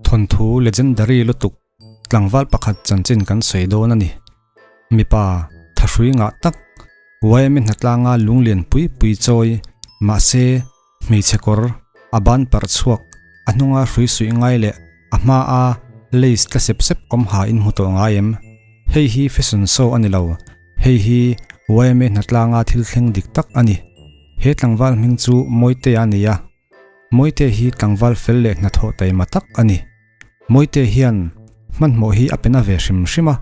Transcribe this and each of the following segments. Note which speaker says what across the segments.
Speaker 1: Thawnthu legendary lutuk tlangval pakhat chanchin kan sawi dawn a ni. Mipa thahrui ngah tak YMA hnatlanga lunglian pui pui chawi mahse hmeichhe kawr a ban parh chhuak a hnunga hrui suih ngai leh a hmaa lace tla sep sep awm ha in hmu tawh ngai em? Hei hi fashion show a ni lo, hei hi YMA hnatlanga thil thleng dik tak a ni. He tlangval hming chu Mawitea a ni a. Mawite hi tlangval fel leh hnathawh taima tak a ni. Mawite hian hmanhmawh hi a pe na ve hrim hrim a,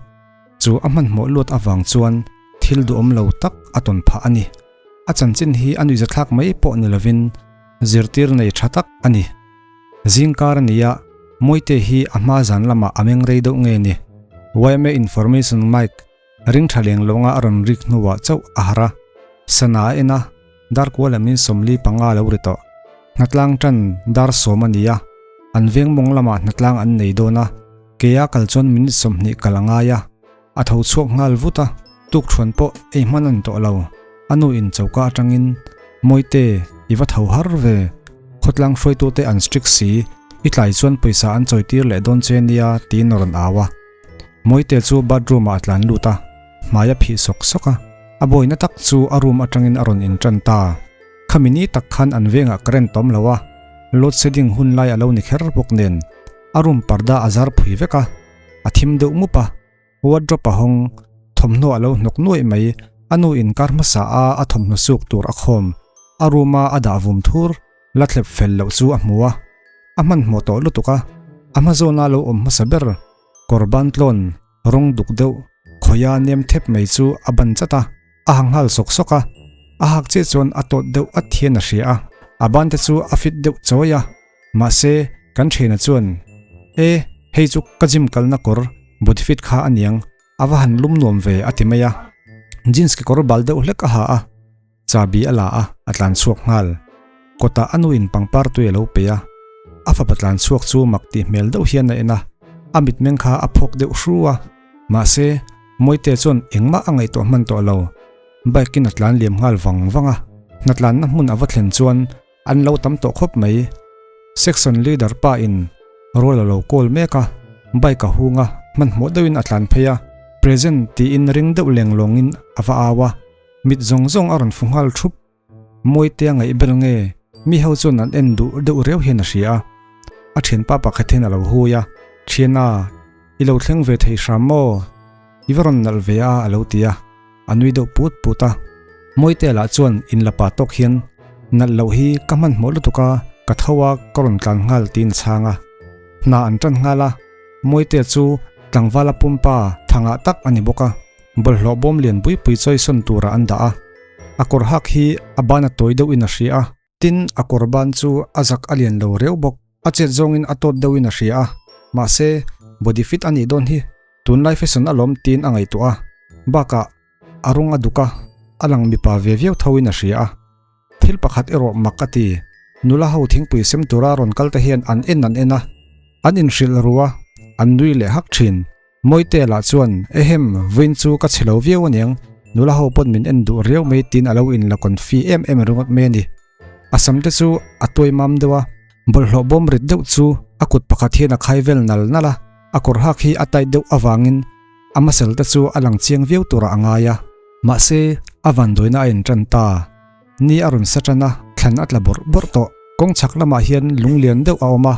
Speaker 1: chu a hmanhmawh luat avang chuan thil duhawm lo tak a tawn phah a ni. A chanchin hi a nuihzathlak mai pawh ni lovin zirtir nei tha tak a ni. Zingkar a nia, Mawite hi a hma zan lamah a meng rei deuh nge ni? Yma Information Mic Ring tha leng lawnga a rawn rik hnuah chauh a harh a, sana a en a, dar kual lamin 45 a lo ri tawh. Hnatlang tan dar 10 a ni a, an veng mawng lamah hnatlang an nei dawn a, keia kal chuan minute 20 kal a ngai a, a tho chhuak nghal vut a, tukthuan pawh ei hman a ni tawh lo. A nu in choka atangin, Mawite, i va tho har ve, khawtlang hruaitute an strict si, i tlai chuan pawisa an chawitir leh dawn che nia tiin a rawn au a. Mawite chu bathroom ah a tlan lut a, hmai a phih sawk sawk a, a bawina tak chu a room atangin a rawn in tan ta. Khami ni tak khan an vengah current awm lo a, load shedding hun lai a lo ni kher bawk nen a room parda a zar phui vek a, a thim deuh mup a, wardrobe a hawng, thawmhnaw a lo hnawk nuaih mai, a nu in kar hmasa a a thawmhnaw suk tur a khawm, a room a a dah vum thur. La thlep fel loh chu a hmu a, a hmanhmawh tawh lutuk a, a hma zawna lo awm hmasa ber kawr ban tlawn rawng duk deuh khawia nem thep mai chu a ban chat a, a ha nghal sawk sawk a, a hak chiah chuan a tawt deuh at hian a hria a, a ban te chu a fit deuh chawi a, mahse kan thiana chuan E, hei chu ka gym kalna kawr body fit kha a niang, a va han lum nuam ve a ti mai a, jeans kekawr bal deuh hlek a ha a. Chabi a la a, a tlan chhuak nghal. Kawtah a nuin pangpar tui a lo pe a. A fapa tlan chhuak chu mak tih hmel deuh hian a en a, a mitmeng kha a phawk deuh hru a. Mahse, Mawite chuan engmah a ngaihtuah hman tawh lo. Bike in a tlan liam nghal vang vang a. Hnatlanna hmun a va thlen chuan an lo tam tawh khawp mai. Section leader pa in rual a lo call mek a, bike a hung a, hmanhmawh deuhin a tlan phei a. Present tiin ring deuh leng lawngin a va au a. Mit zawng zawng a rawn fu nghal thup. Mawitea ngaih bel nge mi ho chuan an en duh deuh riau hian a hria a. A thianpa pakhat hian a lo hui a, Thiana, i lo thleng ve thei hram maw? I va rawn nalh ve a a lo ti a, a nui deuh put put a. Mawitea lah chuan inlapa tawk hian, Nalh loh hi ka hmanhmawh lutuk a, ka tho a, ka rawn tlan nghal tiin a chhang a. Hna an tan nghal a. Mawitea chu tlangvala pumpa thangah tak a ni bawk a, bawlhhlawh bawm lian pui pui chawi sawn turah an dah a. A kawr hak hi a ban a tawi deuhin a hria a, tin a kawr ban chu a zak a lian lo reuh bawk. A chet zawngin a tawt deuhin a hria a, mahse body fit a nih dawn hi tunlai fashion alawm tiin a ngaihtuah a, bakah a rawng a duk a, a lang mipa ve viau thoin a hria a. Thil pakhat erawh mak a ti. Nula ho thingpui sem tura rawn kal te hian an en an en a, an inhrilh ru a, an nui leh hak thin. Mawite lah chuan, Ehem, vawiin chu ka chhe lo viau aniang, nula ho pawn min en duh riau mai tiin a lo inla confi em em ringawt mai a ni. A sam te chu a tuai mam deuh a, bawlhhlawh bawm rit deuh chu a kut pakhat hian a khai vel nal nal a, a kawr hak hi a tight deuh avangin a muscle te chu a lang chiang viau turah a ngai a. Mahse, a vanduaina a intan ta. Ni a rawn sa tan a, thlan a tla bawrh bawrh tawh. Kawng chhak lamah hian lung lian deuh a awm a,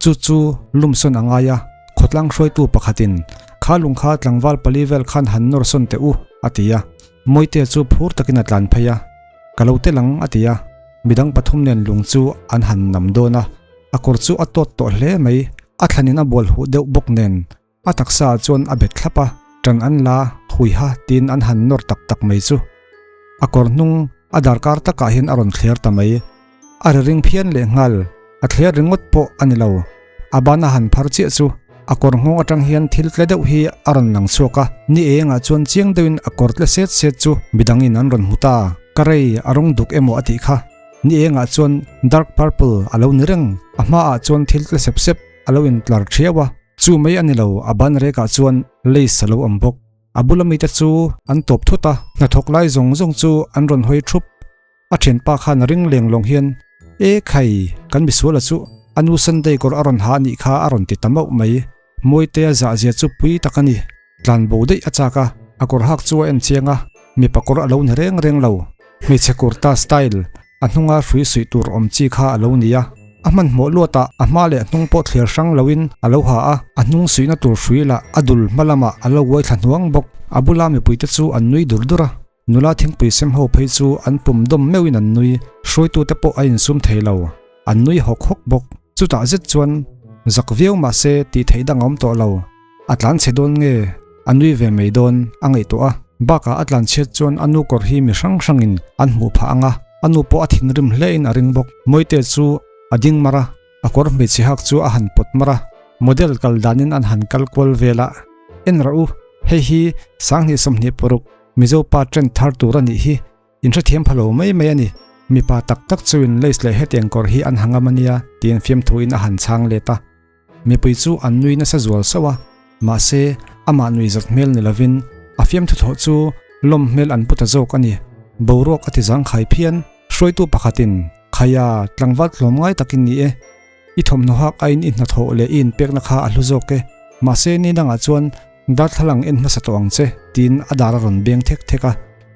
Speaker 1: chu chu lum sawn a ngai a. Khawtlang hruaitu pakhatin, Kha lung kha tlangval pali vel khan han nawr sawn teh u, a ti a. Mawitea chu phur takin a tlan phei a, Ka lo tel ang, a ti a. Midang pathum nen lung chu an han nam dawn a, a kawr chu a tawt tawh hle mai. A thlanin a bual huh deuh bawk nen, A taksa ah chuan a bet thlap a, ṭan an la huiha tiin an han nawr tak tak mai chu. A kawr hnung a darkar takah hian a rawn thler ta mai. A ri ring phian leh nghal, a thler ringawt pawh a ni lo. A ban a han phar chiah chu a kawr nghawng atang hian thil tle deuh hi a rawn lang chhuak a, ni engah chuan chiang deuhin a kawr tle set set chu midangin an rawn hmu ta. Ka rei a rawng duk emaw a tih kha. Ni engah chuan dark purple a lo ni reng, a hmaah chuan thil tle sep sep a lo intlar thiau a. Chu mai a ni lo, a ban rekah chuan lace a lo awm bawk. A bula mite chu an tawp thut a, hnathawk lai zawng zawng chu an rawn hawi thup. A thianpa khan ring leng lawng hian, E khai, kan misuala chu A nu Sunday kawr a rawn ha anih kha a rawn ti ta mauh mai. Mawitea zahzia chu pui tak a ni. Tlan bo daih a chak a, a kawr hak chu a en chiang a, mipa kawr a lo ni reng reng lo. Hmeichhe kurta style, a hnunga hrui suih tur awm chi kha a lo ni a. A hmanhmawh luatah a hma leh a hnung pawh thliar hrang loin a lo ha a, a hnung suihna tur hrui lah a dul hma lamah a lo uai thla hnuang bawk. A bula mipuite chu an nui dur dur a, nula thingpui sem ho phei chu an pum dawm meuhin an nui, hruaitute pawh a insum thei lo, an nui hawk hawk bawk. Chutah zet chuan zak viau mahse tih theih dang a awm tawh lo. A tlan chhe dawn nge? A nui ve mai dawn, a ngaihtuah a. Bakah a tlan chhiat chuan a nu kawr hi mi hrang hrangin an hmuh phah ang a, a nu pawh a thinrim hlein a ring bawk. Mawite chu a ding mar a, a kawr hmeichhe hak chu a han pawt mar a, model kal danin an han kal kual vel a. En rawh u, hei hi Sanghnih 26 Mizo pa trend thar tur a nih hi, in hrethiam pha lo mai mai a ni. Mipa tak tak chuin lace leh hetiang kawr hi an ha ngam a nia, tiin fiamthuin a han chhang let a. Mipui chu an nui nasa zual sauh a, mahse amah nui zat hmel ni lovin a fiamthu thawh chu lawm hmel an pu ta zawk a ni. Boruak a ti zangkhai phian. Hruaitu pakhatin, Khaia, tlangval tlawm ngai takin ni e. I thawmhnaw hak aiin i hnathawh leh i inpekna kha a hlu zawk e. Mahse ni dangah chuan darthlalang en hmasa tawh ang che, tiin a dar a rawn beng thek thek a.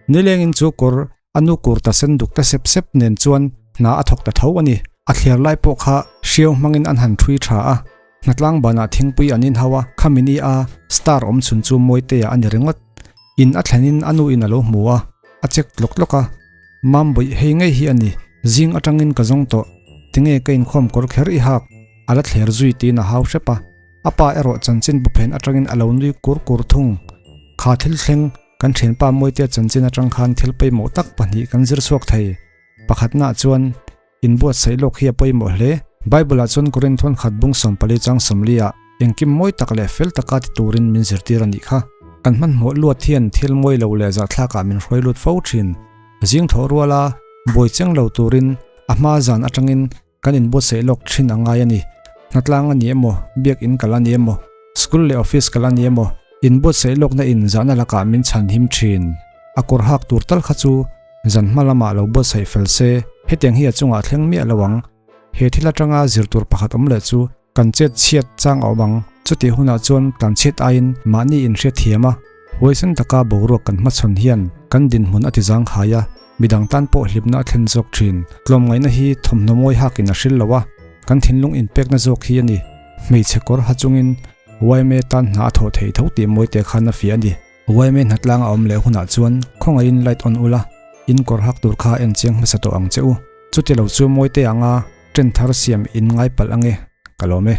Speaker 1: Nilengin chu kawr A nu kurta sen duk ta sep sep nen chuan hna a thawk ta tho a ni. A thliar lai pawh kha hriau hmangin an han ṭhui ṭha a, hnatlang banah thingpui an inhau a, khami ni a star awm chhun chu Mawitea a ni ringawt. In a thlenin a nu in a lo hmu a, a check tlawk tlawk a, Mam bawih hei ngei hi a ni, zing atangin ka zawng tawh, tinge ka inkhawm kawr kher i hak, a la thler zui tiin a hau hrep a. A pa erawh chanchin bu phen atangin a lo nui kur kur thung. Kha thil thleng Kan thianpa Mawitea chanchin atang khan thil pawimawh tak pahnih kan zir chhuak thei. Pakhatnaah chuan, inbuatsaih lawk hi a pawimawh hle. Bible-ah chuan Korinth khat bung 14 chang 40 ah engkim mawi tak leh fel taka ti turin min zirtir a nih kha. Kan hmanhmawh luat hian thil mawi lo leh zahthlakah min hruai lut fo thin. Zing thawh ruala buai cheng lo turin a hma zan atangin Kan inbuatsaih lawk thin a ngai a ni. Hnatlang a ni emaw, biakinn kal a ni emaw, school leh office kal a ni emaw, inbuatsaih lawkna in zahna lakah min chhan him thin. A kawr hak tur tal kha chu zan hma lamah lo buatsaih fel se, hetiang hi a chungah thleng miah lo ang. He thil atanga zir tur pakhat awm leh chu kan chet chhiat chang a awm ang. Chutih hunah chuan tlan chhiat aiin mahni inhriat thiam a, huaisen taka boruak kan hmachhawn hian kan dinhmun a ti zangkhai a, Midang tan pawh hlipna a thlen zawk thin. Tlawmngaihna hi thawmhnaw mawi hakin a hril lo a, kan thinlung inpekna zawk hi a ni. Hmeichhe kawr ha chungin yma tan hna a thawh thei tho tih mawite khan a fiah a ni. Yma hnatlang a awm leh hunah chuan khawngaihin light on ula, in kawr hak tur kha en chiang hmasa tawh ang che u. Chuti lo chu mawite anga tent thar siam in ngai palh ange, ka lawm e.